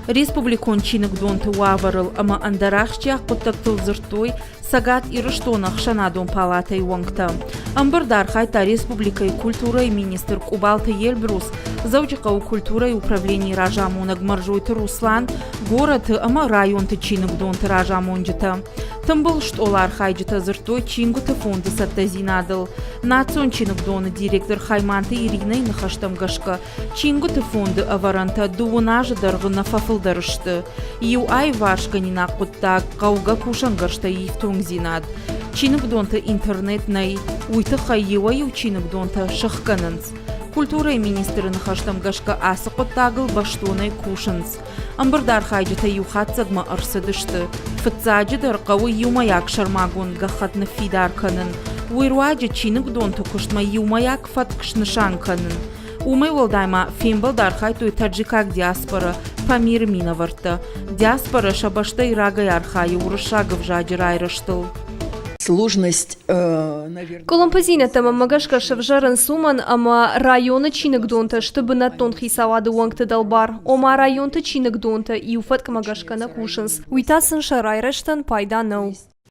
Республикон чиныгдонты уавӕрыл ӕмӕ ӕндӕр ахсджиаг хъуыддӕгтыл дзырдтой Цӕгат Ирыстоны ӕхсӕнадон палатӕйы уӕнгтӕ. Ӕмбырды архайдта республикӕйы культурӕйы министр Къубалты Елбрус, Дзӕуджыхъӕуы культурӕйы управленийы разамонӕг Мӕрзойты Руслан, горӕты ӕмӕ районты чиныгдонты разамонджытӕ. Тымбыл стъолы архайджытӕ дзырдтой чингуыты фонды цӕттӕдзинадыл. Национ чиныгдоны директор Хайманты Иринӕйы ныхӕстӕм гӕсгӕ, Чингуыты фонды ӕвӕрӕнтӕ дыууын азы дӕргъы нӕ фӕфылдӕр сты. Иу аиварсгӕнинаг хъуыддаг хъӕугӕ кусӕнгӕрзтӕй ифтонгдзинад. Чиныгдонты интернет нӕй, уый тыххӕй иуӕй-иу чиныгдонтӕ сыхгӕнынц. Культурӕйы министры ныхӕстӕм гӕсгӕ ацы хъуыддагыл бӕстонӕй кусынц. Ӕмбырды архайджытӕ иу хатдзӕгмӕ ӕрцыдысты. Фыццаджыдӕр хъӕуы иумӕйаг сӕрмагонд гӕххӕтт ныффидар кӕнын. Уый руаджы чиныгдонты куыстмӕ иумӕйаг фӕтк снысан кӕнын. Уымӕй уӕлдай ма фембӕлды архайдтой таджикаг диаспорӕ Памиры минӕвӕрттӕ. Диаспорӕ сӕ бӕстӕйы рагӕй архайы уырыссаг ӕвзаджы райрӕзтыл. Сложность Къуылымпыдзинӕдтӕ мӕнмӕ гӕсгӕ сӕвзӕрынц уымӕн, ӕмӕ районы чиныгдонтӕ сты бынӕттон хицауады уӕнгты дӕлбар, ома районты чиныгдонтӕ иу фӕткмӕ гӕсгӕ нӕ кусынц, уый та сын сӕ райрӕзтӕн пайда нӕу.